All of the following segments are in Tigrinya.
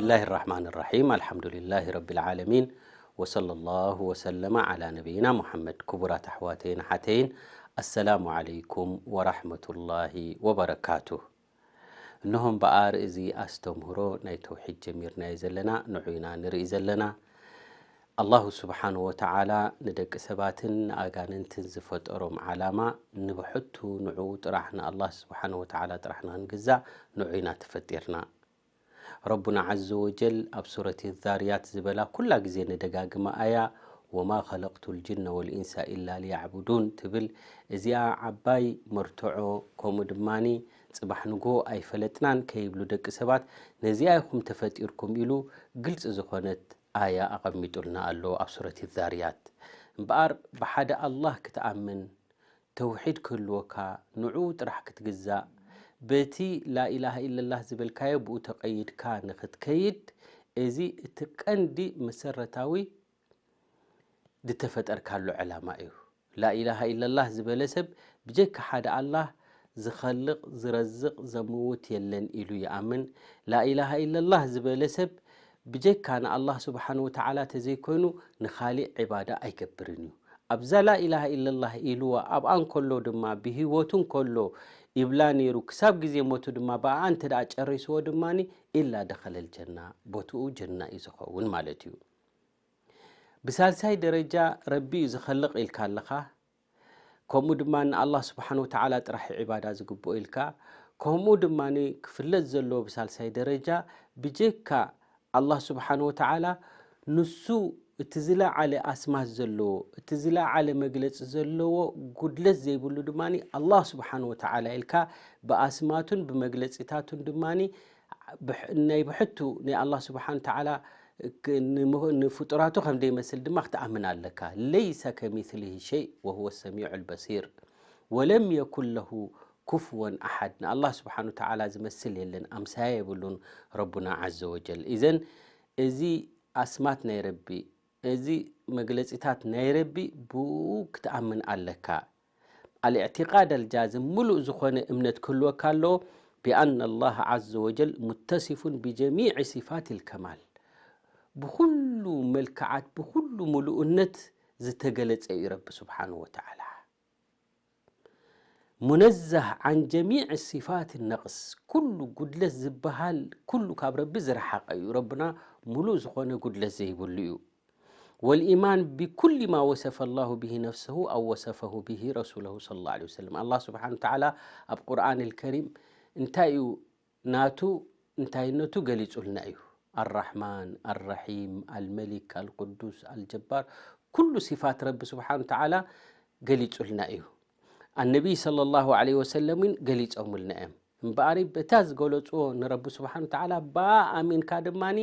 ብስምላህ ራሕማን ራሒም፣ ኣልሓምዱሊላህ ረቢል ዓለሚን፣ ወሰለላሁ ወሰለመ ዓላ ነቢይና ሙሓመድ። ክቡራት ኣሕዋተይን ኣሓተይን፣ ኣሰላሙ ዓለይኩም ወራሕመቱላሂ ወበረካቱ። እንሆ እምበኣር እዚ ኣስተምህሮ ናይ ተውሒድ ጀሚርናዮ ዘለና፣ ንዑ ኢና ንርኢ ዘለና። ኣላሁ ስብሓንሁ ወተዓላ ንደቂ ሰባትን ንኣጋንንትን ዝፈጠሮም ዓላማ ንብሕቱ ንዕኡ ጥራሕ፣ ንኣላህ ስብሓንሁ ወተዓላ ጥራሕ ንኽንግዛእ ንዑ ኢና ተፈጢርና። ረቡና ዓዘ ወጀል ኣብ ሱረት ዛርያት ዝበላ ኩላ ግዜ ንደጋግማ ኣያ፣ ወማ ኸለቅቱ ልጅነ ወልኢንሳ ኢላ ሊያዕቡዱን ትብል። እዚኣ ዓባይ መርትዖ፣ ከምኡ ድማኒ ጽባሕ ንግሆ ኣይፈለጥናን ከይብሉ ደቂ ሰባት፣ ነዚኣ ኢኹም ተፈጢርኩም ኢሉ ግልጺ ዝኾነት ኣያ ኣቐሚጡልና ኣሎ ኣብ ሱረት ዛርያት። እምበኣር ብሓደ ኣላህ ክትኣምን፣ ተውሒድ ክህልወካ፣ ንዕኡ ጥራሕ ክትግዛእ፣ በቲ ላኢላሃ ኢለላህ ዝበልካዮ ብኡ ተቐይድካ ንኽትከይድ፣ እዚ እቲ ቀንዲ መሰረታዊ ዝተፈጠርካሉ ዕላማ እዩ። ላኢላሃ ኢለላህ ዝበለ ሰብ ብጀካ ሓደ ኣላህ ዝኸልቕ፣ ዝረዝቕ፣ ዘምውት የለን ኢሉ ይኣምን። ላኢላሃ ኢለላህ ዝበለ ሰብ ብጀካ ንኣላህ ስብሓን ወተዓላ ተዘይኮይኑ ንኻሊእ ዒባዳ ኣይገብርን እዩ። ኣብዛ ላኢላሃ ኢለላህ ኢልዋ ኣብኣ እንከሎ ድማ ብህይወቱ እንከሎ ይብላ ነይሩ፣ ክሳብ ግዜ ሞቱ ድማ ብኣኣ እንተ ደኣ ጨሪስዎ ድማኒ ኢላ ደኸለል ጀና፣ ቦትኡ ጀና እዩ ዝኸውን ማለት እዩ። ብሳልሳይ ደረጃ ረቢ እዩ ዝኸልቕ ኢልካ ኣለኻ። ከምኡ ድማ ንኣላህ ስብሓን ወተዓላ ጥራሕ ዒባዳ ዝግብኦ ኢልካ። ከምኡ ድማ ክፍለጥ ዘለዎ ብሳልሳይ ደረጃ ብጀካ ኣላህ ስብሓን ወተዓላ ንሱ እቲ ዝለዓለ ኣስማት ዘለዎ፣ እቲ ዝለዓለ መግለጺ ዘለዎ፣ ጉድለት ዘይብሉ ድማ ኣላህ ስብሓን ወተዓላ ኢልካ ብኣስማቱን ብመግለጺታቱን ድማ ብሕ-፣ ናይ ብሕቱ ናይ ኣላህ ስብሓን ወተዓላ ክ-፣ ንሙ-፣ ንፍጡራቱ ከም ዘይመስል ድማ ክትኣምን ኣለካ። ለይሰ ከሚስሊሂ ሸይ ወሁወ ሰሚዑ ልበሲር ወለም የኩን ለሁ ኩፍወን ኣሓድ። ንኣላህ ስብሓን ወተዓላ ዝመስል የለን፣ ኣምሳያ የብሉን ረቡና ዓዘ ወጀል። ኢዘን እዚ ኣስማት ናይ ረቢ፣ እዚ መግለጺታት ናይ ረቢ ብኡ ክትኣምን ኣለካ። ኣልእዕቲቃድ ኣልጃዝም፣ ምሉእ ዝኾነ እምነት ክህልወካ ኣለዎ፣ ቢኣን ኣላህ ዓዘ ወጀል ሙተሲፉን ብጀሚዕ ሲፋት ልከማል፣ ብኹሉ መልክዓት፣ ብኹሉ ምሉእነት ዝተገለጸ እዩ ረቢ ስብሓንሁ ወተዓላ። ሙነዛህ ዓን ጀሚዕ ሲፋት ነቕስ፣ ኩሉ ጉድለት ዝበሃል ኩሉ ካብ ረቢ ዝረሓቐ እዩ። ረብና ሙሉእ ዝኾነ ጉድለት ዘይብሉ እዩ። ወልኢማን ብኩሊ ማ ወሰፈ ላሁ ብሂ ነፍሰሁ ኣው ወሰፈሁ ብሂ ረሱለሁ ሰለላሁ ዐለይሂ ወሰለም። ኣላህ ስብሓን ወተዓላ ኣብ ቁርኣን ልከሪም እንታይ እዩ ናቱ እንታይነቱ ገሊጹልና እዩ። ኣራሕማን፣ ኣራሒም፣ ኣልመሊክ፣ ኣልቅዱስ፣ ኣልጀባር፣ ኩሉ ሲፋት ረቢ ስብሓን ወተዓላ ገሊጹልና እዩ። ኣነቢይ ሰለላሁ ዐለይሂ ወሰለም እውን ገሊጾምልና እዮም። እምበኣሪ በታ ዝገለጽዎ ንረቢ ስብሓን ወተዓላ ብኣ ኣሚንካ ድማኒ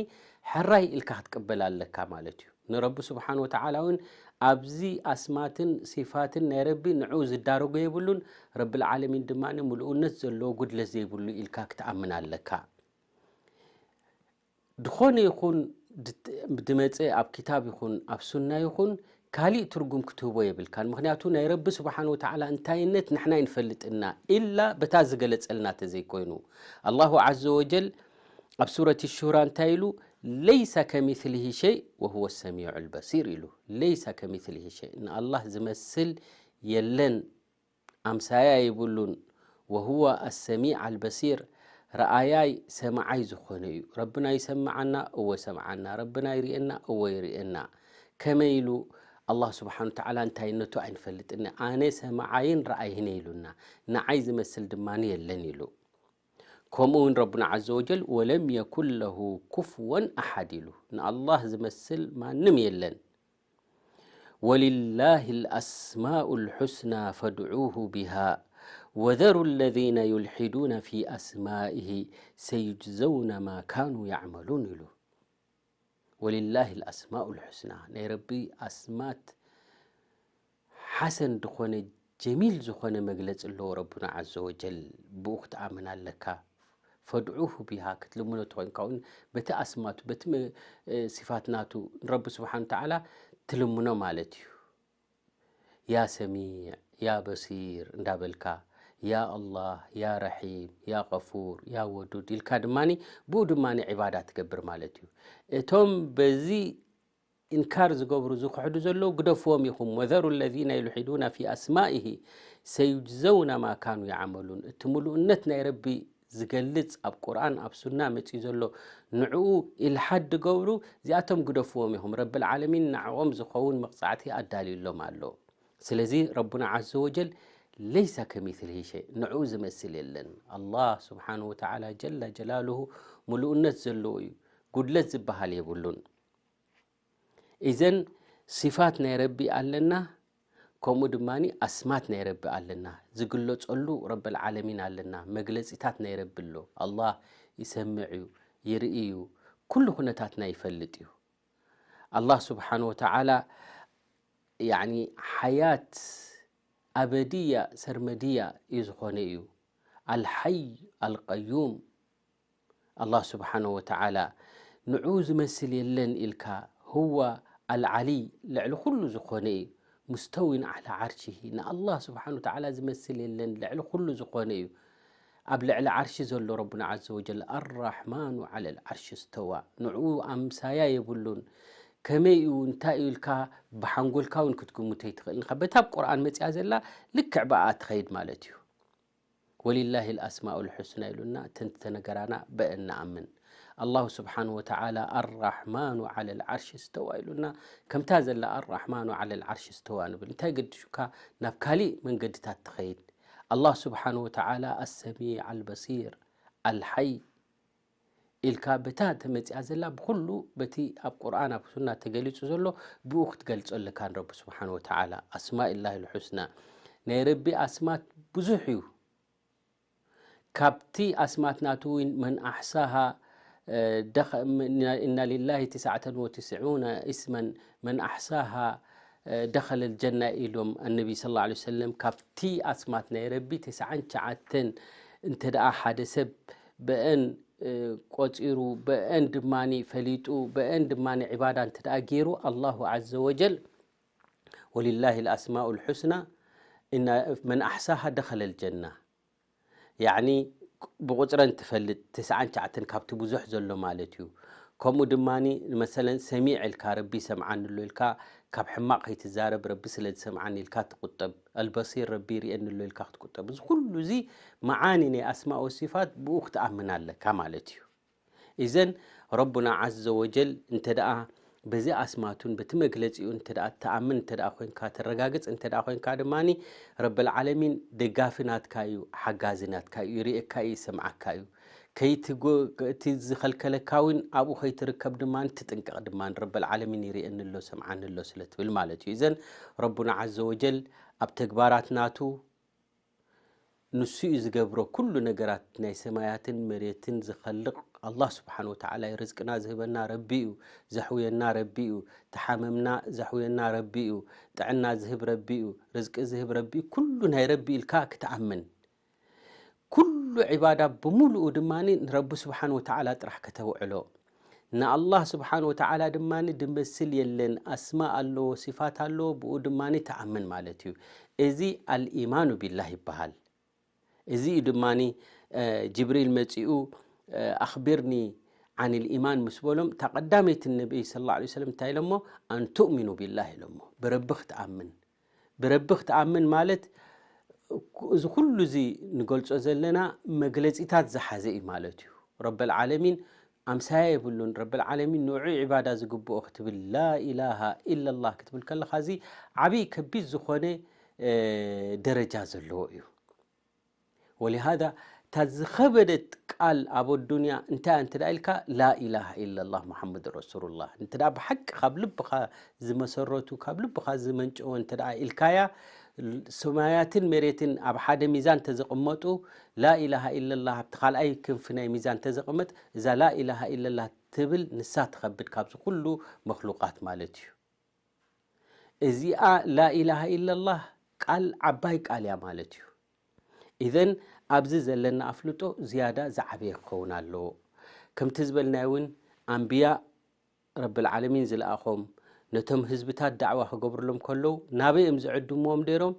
ሕራይ ኢልካ ክትቅበል ኣለካ ማለት እዩ። ንረቢ ስብሓን ወተዓላ እውን ኣብዚ ኣስማትን ሲፋትን ናይ ረቢ ንዕኡ ዝዳረጎ የብሉን። ረብል ዓለሚን ድማኒ ምሉእነት ዘለዎ ጉድለት ዘይብሉ ኢልካ ክትኣምን ኣለካ። ድኾነ ይኹን ድት-፣ ድመጸ ኣብ ክታብ ይኹን ኣብ ሱና ይኹን ካሊእ ትርጉም ክትህቦ የብልካን። ምኽንያቱ ናይ ረቢ ስብሓን ወተዓላ እንታይነት ንሕና ኣይንፈልጥና፣ ኢላ በታ ዝገለጸልና ተዘይኮይኑ። ኣላሁ ዓዘ ወጀል ኣብ ሱረት ሹራ እንታይ ኢሉ? ለይሰ ከሚስሊሂ ሸይ ወሁወ ሰሚዑ ልበሲር ኢሉ። ለይሰ ከሚስሊሂ ሸይ፣ ንኣላህ ዝመስል የለን፣ ኣምሳያ የብሉን። ወሁወ ኣሰሚዕ ኣልበሲር፣ ረኣያይ ሰማዓይ ዝኾነ እዩ። ረብና ይሰምዓና፣ እወ ይሰምዓና። ረብና ይርእየና፣ እወ ይርእየና። ከመይ ኢሉ? ኣላህ ስብሓን ወተዓላ እንታይነቱ ኣይንፈልጥን። ኣነ ሰማዓይን ረኣይን ኢሉና፣ ንዓይ ዝመስል ድማኒ የለን ኢሉ። ከምኡ እውን ረቡና ዓዘ ወጀል ወለም የኩን ለሁ ኩፍወን ኣሓድ ኢሉ። ንኣላህ ዝመስል ማንም የለን። ወሊላሂ ልኣስማኡ ልሑስና ፈድዑሁ ቢሃ ወዘሩ ለዚነ ዩልሒዱነ ፊ ኣስማኢሂ ሰዩጅዘውነ ማ ካኑ ያዕመሉን ኢሉ። ወሊላሂ ልኣስማኡ ልሑስና፣ ናይ ረቢ ኣስማት ሓሰን ዝኾነ ጀሚል ዝኾነ መግለጺ ኣለዎ ረቡና ዓዘ ወጀል። ብኡ ክትኣምን ኣለካ። ፈድዑሁ ቢሃ፣ ክትልምኖ ተኾይንካ እውን በቲ ኣስማቱ፣ በቲ መ-፣ እ፣ ሲፋት ናቱ ንረቢ ስብሓን ወተዓላ ትልምኖ ማለት እዩ። ያ ሰሚዕ፣ ያ በሲር እንዳበልካ፣ ያ ኣላህ፣ ያ ረሒም፣ ያ ገፉር፣ ያ ወዱድ ኢልካ ድማኒ ብኡ ድማኒ ዒባዳ ትገብር ማለት እዩ። እቶም በዚ ኢንካር ዝገብሩ ዝኽሕዱ ዘለዉ ግደፍዎም ኢኹም። ወዘሩ ለዚነ ዩልሒዱና ፊ ኣስማኢሂ ሰዩጅዘውና ማ ካኑ ይዓመሉን። እቲ ምሉእነት ናይ ረቢ ዝገልጽ ኣብ ቁርኣን ኣብ ሱና መጺኡ ዘሎ ንዕኡ ኢልሓድ ዝገብሩ እዚኣቶም ግደፍዎም ኢኹም። ረብል ዓለሚን ንዕኦም ዝኸውን መቕጻዕቲ ኣዳልዩሎም ኣሎ። ስለዚ ረቡና ዓዘ ወጀል ለይሰ ከሚስሊሂ ሸይ፣ ንዕኡ ዝመስል የለን። ኣላህ ስብሓንሁ ወተዓላ ጀለ ጀላሉሁ ምሉእነት ዘለዎ እዩ፣ ጉድለት ዝበሃል የብሉን። ኢዘን ሲፋት ናይ ረቢ ኣለና፣ ከምኡ ድማ ኣስማት ናይ ረቢ ኣለና፣ ዝግለጸሉ ረብል ዓለሚን ኣለና፣ መግለጺታት ናይ ረቢ ኣሎ። ኣላህ ይሰምዕ እዩ፣ ይርኢ እዩ፣ ኩሉ ኩነታትና ይፈልጥ እዩ። ኣላህ ስብሓን ወተዓላ ያኒ ሓያት ኣበድያ ሰርመድያ እዩ ዝኾነ እዩ። ኣልሓይ ኣልቀዩም። ኣላህ ስብሓን ወተዓላ ንዑ ዝመስል የለን ኢልካ፣ ህወ ኣልዓሊ፣ ልዕሊ ኩሉ ዝኾነ እዩ። ሙስተዊን ዓላ ዓርሽሂ፣ ንኣላህ ስብሓን ወተዓላ ዝመስል የለን፣ ልዕሊ ኩሉ ዝኾነ እዩ። ኣብ ልዕሊ ዓርሺ ዘሎ ረቡና ዓዘ ወጀል ኣራሕማኑ ዓለል ዓርሺ እስተዋ፣ ንዕኡ ኣምሳያ የብሉን። ከመይ እዩ እንታይ እዩ ኢልካ ብሓንጎልካ እውን ክትግምቶ ይትኽእል ኢኻ። በታ ኣብ ቁርኣን መፂኣ ዘላ ልክዕ ብኣ ትኸይድ ማለት እዩ። ወሊላሂ ልኣስማኡ ልሑስና ኢሉና፣ እተን ዝተነገራና በአን ንኣምን። ኣላሁ ስብሓን ወተዓላ ኣራሕማኑ ዓለል ዓርሺ እስተዋ ኢሉና፣ ከምታ ዘላ ኣራሕማኑ ዓለል ዓርሺ እስተዋ ንብል። እንታይ ገድሹካ ናብ ካሊእ መንገድታት ትኸይድ? ኣላህ ስብሓን ወተዓላ ኣሰሚዕ ኣልበሲር ኣልሓይ ኢልካ በታ ተመፂኣ ዘላ ብኩሉ በቲ ኣብ ቁርኣን ኣብ ሱና ተገሊፁ ዘሎ ብኡ ክትገልፆ ኣለካ ንረቢ ስብሓን ወተዓላ። ኣስማኢላሂ ልሑስና ናይ ረቢ ኣስማት ብዙሕ እዩ። ካብቲ ኣስማት ናቱ እውን መን ኣሕሳሃ ደኸ-፣ መን-፣ ኢና ሊላሂ ትስዓተን ወትስዑነ እስመን መን ኣሕሳሃ ደኸለል ጀና ኢሎም ኣነቢ ስለ ላ ሰለም። ካብቲ ኣስማት ናይ ረቢ ተስዓን ትሽዓተን እንተ ደኣ ሓደ ሰብ ብአን ቆፂሩ ብአን ድማኒ ፈሊጡ ብአን ድማኒ ዕባዳ እንተ ደኣ ገይሩ ኣላሁ ዓዘ ወጀል ወሊላሂ ልኣስማኡ ልሑስና መን ኣሕሳሃ ደኸለል ጀና። ያዕኒ ብቁፅረን ትፈልጥ ተስዓን ትሽዓተን ካብቲ ብዙሕ ዘሎ ማለት እዩ። ከምኡ ድማ ንመሰለን ሰሚዕ ኢልካ ረቢ ይሰምዓኒ ኣሎ ኢልካ ካብ ሕማቕ ከይትዛረብ ረቢ ስለ ዝሰምዓኒ ኢልካ ትቁጠብ። ኣልበሲር ረቢ ይርእየኒ ኣሎ ኢልካ ክትቁጠብ። እዚ ኩሉ እዚ መዓኒ ናይ ኣስማእ ወሲፋት ብኡ ክትኣምን ኣለካ ማለት እዩ። ኢዘን ረቡና ዓዘ ወጀል እንተ ደኣ በዚ ኣስማቱን በቲ መግለጺኡ እንተ ደኣ ትኣምን እንተ ደኣ ኮይንካ፣ ተረጋግጽ እንተ ደኣ ኮይንካ ድማኒ ረብል ዓለሚን ደጋፊ ናትካ እዩ፣ ሓጋዚ ናትካ እዩ፣ ይርእየካ እዩ፣ ይሰምዓካ እዩ። ከይትጎ-፣ እቲ ዝኸልከለካ እውን ኣብኡ ከይትርከብ ድማኒ ትጥንቀቕ ድማኒ ረብል ዓለሚን ይርእየኒ ኣሎ፣ ሰምዓኒ ኣሎ ስለ ትብል ማለት እዩ። ኢዘን ረቡና ዓዘ ወጀል ኣብ ተግባራት ናቱ ንሱ እዩ ዝገብሮ፣ ኩሉ ነገራት ናይ ሰማያትን መሬትን ዝኸልቕ ኣላህ ስብሓን ወተዓላ እዩ። ርዝቅና ዝህበና ረቢ እዩ፣ ዘሕውየና ረቢ እዩ፣ ተሓመምና ዘሕውየና ረቢ እዩ፣ ጥዕና ዝህብ ረቢ እዩ፣ ርዝቂ ዝህብ ረቢ እዩ፣ ኩሉ ናይ ረቢ ኢልካ ክትኣምን። ኩሉ ዒባዳ ብምሉኡ ድማ ንረቢ ስብሓን ወተዓላ ጥራሕ ከተውዕሎ። ንኣላህ ስብሓን ወተዓላ ድማ ድመስል የለን፣ ኣስማእ ኣለዎ፣ ሲፋት ኣለዎ፣ ብኡ ድማ ተኣምን ማለት እዩ። እዚ ኣልኢማኑ ቢላህ ይበሃል። እዚ እዩ ድማ፣ እ፣ ጅብሪል መጺኡ፣ እ፣ ኣኽቢርኒ ዓን ልኢማን ምስ በሎም፣ እታ ቀዳመይቲ ነቢይ ሰለላሁ ዐለይሂ ወሰለም እንታይ ኢሎሞ? ኣን ቱእሚኑ ቢላህ ኢሎሞ። ብረቢ ክትኣምን። ብረቢ ክትኣምን ማለት፣ እዚ ኩሉ እዚ ንገልጾ ዘለና መግለጺታት ዝሓዘ እዩ ማለት እዩ። ረበል ዓለሚን ኣምሳያ የብሉን። ረበል ዓለሚን ንዑ ዒባዳ ዝግብኦ ክትብል፣ ላኢላሃ ኢለላህ ክትብል ከለኻ፣ እዚ ዓብዪ ከቢድ ዝኾነ፣ እ፣ ደረጃ ዘለዎ እዩ። ወሊሃዛ፣ እታ ዝኸበደት ቃል ኣብ ኣዱንያ እንታይ እንተ ደኣ ኢልካ፣ ላኢላሃ ኢለላህ ሙሓመድ ረሱሉላህ። እንተ ደኣ ብሓቂ ካብ ልብኻ ዝመሰረቱ፣ ካብ ልብኻ ዝመንጨወ እንተ ደኣ ኢልካያ፣ ሰማያትን መሬትን ኣብ ሓደ ሚዛን ተዘቕመጡ፣ ላኢላሃ ኢለላህ ኣብቲ ካልኣይ ክንፊ ናይ ሚዛን ተዘቕመጥ፣ እዛ ላኢላሃ ኢለላህ ትብል ንሳ ትኸብድ ካብዚ ኩሉ መኽሉቃት ማለት እዩ። እዚኣ ላኢላሃ ኢለላህ ቃል ዓባይ ቃል እያ ማለት እዩ። ኢዘን ኣብዚ ዘለና ኣፍልጦ ዝያዳ ዝዓበየ ክኸውን ኣለዎ። ከምቲ ዝበልናዮ እውን ኣንብያ ረብል ዓለሚን ዝለኣኾም ነቶም ህዝብታት ዳዕዋ ክገብሩሎም ከለዉ ናበይ እዮም ዝዕድምዎም ነይሮም?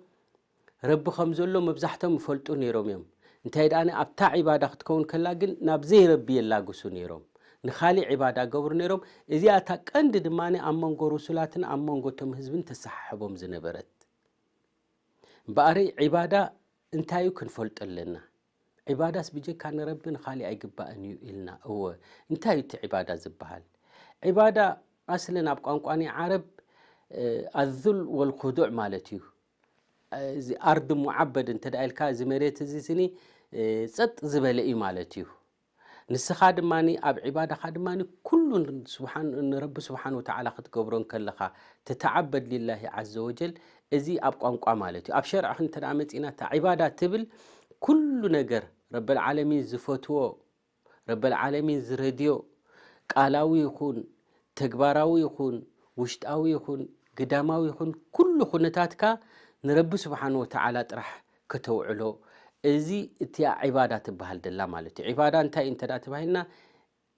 ረቢ ከም ዘሎ መብዛሕቶም ይፈልጡ ነይሮም እዮም። እንታይ ደኣ ኣብታ ዒባዳ ክትከውን ከላ ግን ናብ ዘይረቢ የላግሱ ነይሮም፣ ንኻሊእ ዒባዳ ገብሩ ነይሮም። እዚኣ እታ ቀንዲ ድማ ኣብ መንጎ ሩሱላትን ኣብ መንጎ እቶም ህዝብን ተሰሓሕቦም ዝነበረት። እምበኣረይ ዒባዳ እንታይ እዩ ክንፈልጦ ኣለና። ዒባዳስ ብጀካ ንረቢ ንኻሊእ ኣይግባእን እዩ ኢልና። እወ፣ እንታይ እዩ እቲ ዒባዳ ዝበሃል? ዒባዳ ኣስለን ኣብ ቋንቋ ናይ ዓረብ፣ እ፣ ኣዙል ወልኹዱዕ ማለት እዩ። እዚ ኣርድ ሙዓበድ እንተ ደኣ ኢልካ፣ እዚ መሬት እዚ ስኒ፣ እ፣ ጸጥ ዝበለ እዩ ማለት እዩ። ንስኻ ድማ ኣብ ዒባዳኻ ድማ ኩሉ ስብሓን-፣ ንረቢ ስብሓን ወተዓላ ክትገብሮ እንከለኻ፣ ተተዓበድ ሊላሂ ዓዘ ወጀል፣ እዚ ኣብ ቋንቋ ማለት እዩ። ኣብ ሸርዕ እንተ ደኣ መጺና፣ እታ ዒባዳ ትብል ኩሉ ነገር ረብል ዓለሚን ዝፈትዎ፣ ረብል ዓለሚን ዝረድዮ፣ ቃላዊ ይኹን፣ ተግባራዊ ይኹን፣ ውሽጣዊ ይኹን፣ ግዳማዊ ይኹን፣ ኩሉ ኩነታትካ ንረቢ ስብሓን ወተዓላ ጥራሕ ከተውዕሎ፣ እዚ እቲኣ ዒባዳ ትበሃል ደላ ማለት እዩ። ዒባዳ እንታይ እዩ እንተ ደኣ ተባሂልና፣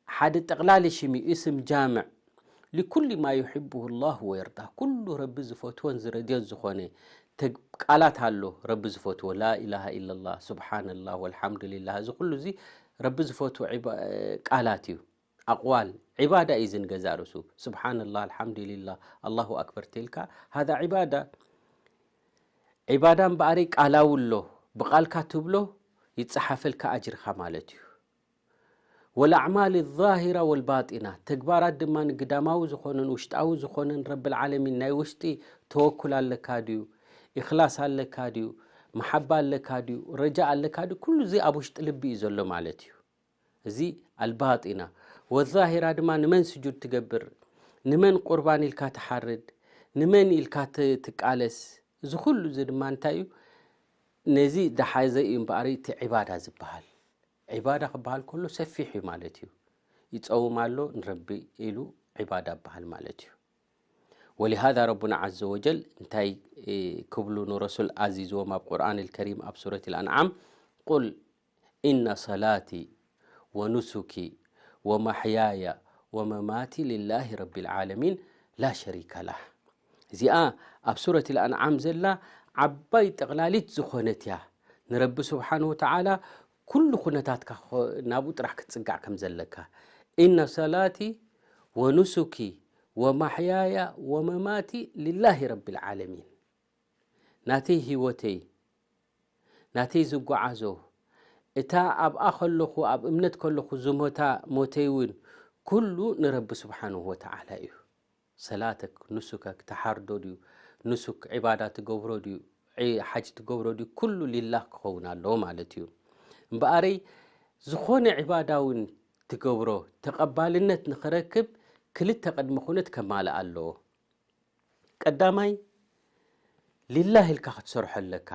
ሓደ ጠቕላሊ ሽም እዩ፣ እስም ጃምዕ። ሊኩሊ ማ ዩሕብሁ ላሁ ወየርዳ፣ ኩሉ ረቢ ዝፈትዎን ዝረድዮን ዝኾነ ተግ-፣ ቃላት ኣሎ ረቢ ዝፈትዎ፣ ላ ኢላሃ ኢለላህ፣ ሱብሓነላህ፣ ወልሓምዱሊላህ፣ እዚ ኩሉ እዚ ረቢ ዝፈትዎ ዒባ-፣ ቃላት እዩ። ኣቕዋል ዒባዳ እዩ፣ እዚ ንገዛእ ርእሱ። ሱብሓነላህ፣ ኣልሓምዱሊላህ፣ ኣላሁ ኣክበር ተልካ፣ ሃዛ ዒባዳ። ዒባዳ እምበኣረይ ቃላዊ ኣሎ፣ ብቓልካ ትብሎ ይጸሓፈልካ ኣጅርኻ ማለት እዩ። ወልኣዕማል ዛሂራ ወልባጢና፣ ተግባራት ድማ ግዳማዊ ዝኾነን ውሽጣዊ ዝኾነን ረብል ዓለሚን ናይ ውሽጢ ተወኩል ኣለካ ድዩ? ኢኽላስ ኣለካ ድዩ? መሓባ ኣለካ ድዩ? ረጃ ኣለካ ድዩ? ኩሉ እዚ ኣብ ውሽጢ ልቢ እዩ ዘሎ ማለት እዩ። እዚ ኣልባጢና። ወዛሂራ ድማ ንመን ስጁድ ትገብር? ንመን ቁርባን ኢልካ ትሓርድ? ንመን ኢልካ ት-፣ ትቃለስ? እዚ ኩሉ እዚ ድማ እንታይ እዩ? ነዚ ዝሓዘ እዩ እምበኣር እቲ ዒባዳ ዝበሃል። ዒባዳ ክበሃል ከሎ ሰፊሕ እዩ ማለት እዩ። ይጸውም ኣሎ ንረቢ ኢሉ ዒባዳ ይበሃል ማለት እዩ። ወሊሃዛ ረቡና ዓዘ ወጀል እንታይ፣ እ፣ ክብሉ ንረሱል ኣዚዝዎም ኣብ ቁርኣን ኣልከሪም ኣብ ሱረት ኣልኣንዓም፣ ቁል ኢነ ሰላቲ ወኑሱኪ ወማሕያያ ወመማቲ ሊላሂ ረቢል ዓለሚን ላ ሸሪከ ላህ። እዚኣ ኣብ ሱረት ኣልኣንዓም ዘላ ዓባይ ጠቕላሊት ዝኾነት እያ። ንረቢ ስብሓን ወተዓላ ኩሉ ኩነታትካ ኾ-፣ ናብኡ ጥራሕ ክትጽጋዕ ከም ዘለካ። ኢነ ሰላቲ ወኑሱኪ ወማሕያያ ወመማቲ ሊላሂ ረቢል ዓለሚን። ናተይ ህይወተይ፣ ናተይ ዝጓዓዞ፣ እታ ኣብኣ ከለኹ፣ ኣብ እምነት ከለኹ ዝሞታ ሞተይ እውን ኩሉ ንረቢ ስብሓንሁ ወተዓላ እዩ። ሰላተክ፣ ኑሱከክ፣ ትሓርዶ ድዩ? ኑሱክ ዒባዳ ትገብሮ ድዩ? ዒ-፣ ሓጅ ትገብሮ ድዩ? ኩሉ ሊላህ ክኸውን ኣለዎ ማለት እዩ። እምበኣረይ፣ ዝኾነ ዒባዳ እውን ትገብሮ፣ ተቐባልነት ንኽረክብ ክልተ ቅድመ ኩነት ከማልእ ኣለዎ። ቀዳማይ፣ ሊላህ ኢልካ ክትሰርሖ ኣለካ።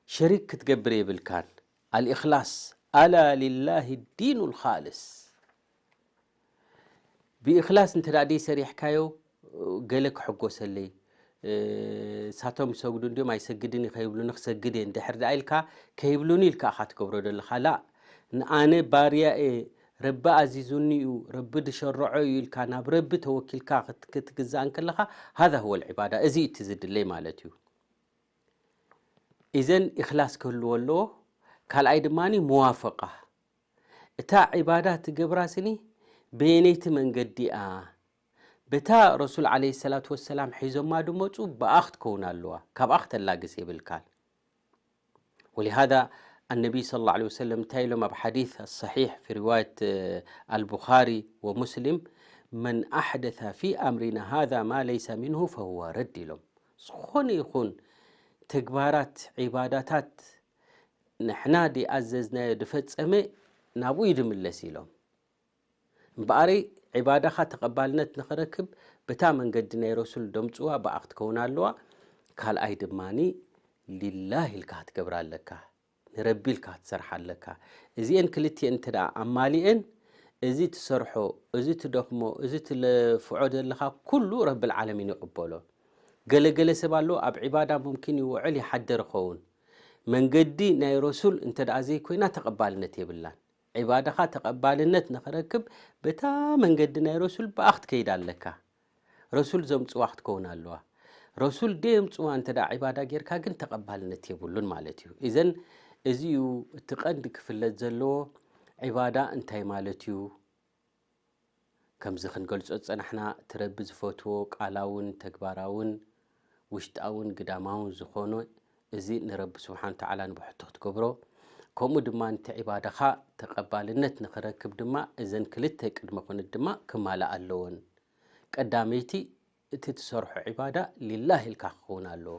ሸሪክ ክትገብር የብልካን። ኣልእኽላስ፣ ኣላ ሊላሂ ዲኑ ልኻልስ። ብእኽላስ እንተ ደኣ ደይሰሪሕካዮ፣ ገለ ክሕጎሰለይ፣ እ፣ ሳቶም ይሰግዱ እንድዮም ኣይሰግድን እዩ ከይብሉኒ ክሰግድ እየ እንድሕር ደኣ ኢልካ፣ ከይብሉኒ ኢልካ ኢኻ ትገብሮ ዘለኻ። ላእ፣ ንኣነ ባርያ እየ፣ ረቢ ኣዚዙኒ እዩ፣ ረቢ ዝሸርዖ እዩ ኢልካ፣ ናብ ረቢ ተወኪልካ ክት-፣ ክትግዛእ እንከለኻ፣ ሃዛ ሁወ ልዕባዳ፣ እዚ እዩ እቲ ዝድለይ ማለት እዩ። ኢዘን ኢኽላስ ክህልዎ ኣለዎ። ካልኣይ ድማ ሙዋፈቃ። እታ ዒባዳ ትገብራ ስኒ በየነይቲ መንገዲ እያ? በታ ረሱል ዓለይሂ ሰላቱ ወሰላም ሒዞማ ድመጹ ብኣ ክትከውን ኣለዋ። ካብኣ ክተላግስ የብልካን። ወሊሃዛ ኣነቢይ ሰለላሁ ዐለይሂ ወሰለም እንታይ ኢሎም ኣብ ሓዲስ ሰሒሕ ፊ ሪዋየት፣ እ፣ ኣልቡኻሪ ወሙስሊም፣ መን ኣሕደተ ፊ ኣምሪና ሃዛ ማ ለይሰ ሚንሁ ፈሁወ ረድ ኢሎም። ዝኾነ ይኹን ተግባራት፣ ዒባዳታት ንሕና ድኣዘዝናዮ ድፈጸመ ናብኡ እዩ ድምለስ ኢሎም። እምበኣረይ ዒባዳኻ ተቐባልነት ንኽረክብ በታ መንገዲ ናይ ረሱል ደምጽዋ ብኣ ክትከውን ኣለዋ። ካልኣይ ድማኒ ሊላህ ኢልካ ክትገብራ ኣለካ፣ ንረቢ ኢልካ ክትሰርሓ ኣለካ። እዚኤን ክልቲኤን እንተ ደኣ ኣማሊኤን፣ እዚ ትሰርሖ፣ እዚ ትደኽሞ፣ እዚ ትለፍዖ ዘለኻ ኩሉ ረብል ዓለሚን ይቕበሎ። ገለ ገለ ሰብ ኣሎ ኣብ ዒባዳ ሙምኪን ይውዕል ይሓደር ይኸውን። መንገዲ ናይ ረሱል እንተ ደኣ ዘይኮይና ተቐባልነት የብላን። ዒባዳኻ ተቐባልነት ንኽረክብ በታ መንገዲ ናይ ረሱል ብኣ ክትከይድ ኣለካ። ረሱል ዘምጽዋ ክትከውን ኣለዋ። ረሱል ደየምፅዋ እንተ ደኣ ዒባዳ ጌርካ ግን ተቐባልነት የብሉን ማለት እዩ። እዘን እዚ እዩ እቲ ቀንዲ ክፍለጥ ዘለዎ። ዒባዳ እንታይ ማለት እዩ? ከምዚ ክንገልጾ ዝጸናሕና፣ እቲ ረቢ ዝፈትዎ ቃላውን ተግባራውን ውሽጣውን ግዳማውን ዝኾነ፣ እዚ ንረቢ ስብሓን ተዓላ ንብሕቶ ክትገብሮ፣ ከምኡ ድማ ነቲ ዒባዳኻ ተቐባልነት ንኽረክብ ድማ እዘን ክልተ ቅድመ ኩነት ድማ ክማልኣ ኣለወን። ቀዳመይቲ፣ እቲ ትሰርሖ ዒባዳ ሊላህ ኢልካ ክኸውን ኣለዎ።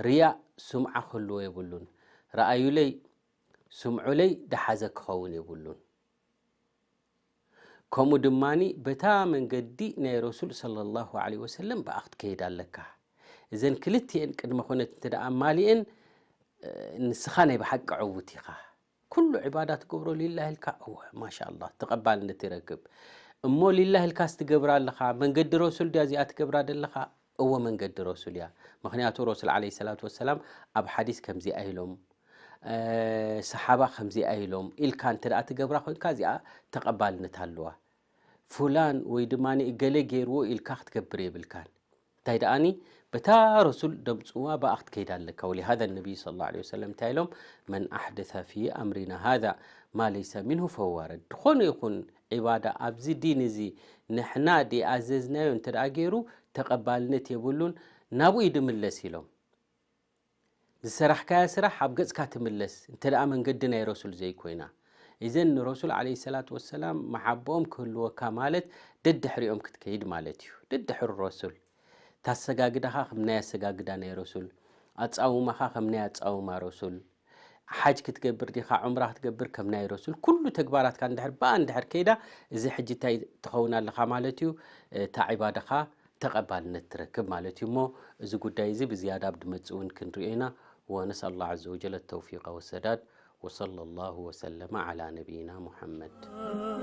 ርያእ፣ ሱምዓ ክህልዎ የብሉን። ረኣዩለይ፣ ስምዑለይ ደሓዘ ክኸውን የብሉን። ከምኡ ድማ በታ መንገዲ ናይ ረሱል ሰለላሁ ዐለይሂ ወሰለም ብኣ ክትከይድ ኣለካ። እዘን ክልቲኤን ቅድመ ኩነት እንተ ደኣ ኣማሊኤን፣ እ፣ ንስኻ ናይ ብሓቂ ዕዉት ኢኻ። ኩሉ ዒባዳ ትገብሮ ሊላህ ኢልካ፣ እወ፣ ማሻ ኣላህ፣ ተቐባልነት ይረክብ። እሞ ሊላህ ኢልካስ ትገብራ ኣለኻ፣ መንገዲ ረሱል ድያ እዚኣ ትገብራ ዘለኻ? እወ፣ መንገዲ ረሱል እያ። ምኽንያቱ ረሱል ዐለይሂ ሰላቱ ወሰላም ኣብ ሓዲስ ከምዚኣ ኢሎም፣ እ፣ ሰሓባ ከምዚኣ ኢሎም ኢልካ እንተ ደኣ ትገብራ ኮይንካ፣ እዚኣ ተቐባልነት ኣለዋ። ፉላን ወይ ድማ እገሌ ገይርዎ ኢልካ ክትገብር የብልካን። እንታይ ደኣኒ፣ በታ ረሱል ደምፅዋ ብኣ ክትከይድ ኣለካ። ወሊሃذا ነቢይ ሰለላሁ ዐለይሂ ወሰለም እንታይ ኢሎም? መን ኣሕደተ ፊ ኣምሪና ሃዛ ማ ለይሰ ሚንሁ ፈሁወ ረድ። ዝኾነ ይኹን ዒባዳ ኣብዚ ዲን እዚ ንሕና ደይኣዘዝናዮ እንተ ደኣ ገይሩ፣ ተቐባልነት የብሉን፣ ናብኡ እዩ ድምለስ ኢሎም። ዝሰራሕካያ ስራሕ ኣብ ገጽካ ትምለስ፣ እንተ ደኣ መንገዲ ናይ ረሱል ዘይኮይና። እዘን ንረሱል ዐለይሂ ሰላቱ ወሰላም መሓባኦም ክህልወካ ማለት ደድሕሪኦም ክትከይድ ማለት እዩ። ደድሕሪ ረሱል። ታሰጋግዳኻ ከም ናይ ኣሰጋግዳ ናይ ረሱል፣ ኣጻውማኻ ከም ናይ ኣጻውማ ረሱል፣ ሓጅ ክትገብር ዲኻ፣ ዑምራ ክትገብር ከም ናይ ረሱል፣ ኩሉ ተግባራትካ እንድሕር ብኣ እንድሕር ከይዳ፣ እዚ ሕጂ እንታይ ትኸውን ኣለኻ ማለት እዩ? እታ ዒባዳኻ ተቐባልነት ትረክብ ማለት እዩ። እሞ እዚ ጉዳይ እዚ ብዝያዳ ኣብ ድመጽእ እውን ክንሪኦ ኢና። ወነስኣል ላህ ዐዘ ወጀለ ተውፊቀ ወሰዳድ። ወሰለ ላሁ ወሰለመ ዐላ ነቢይና ሙሐመድ።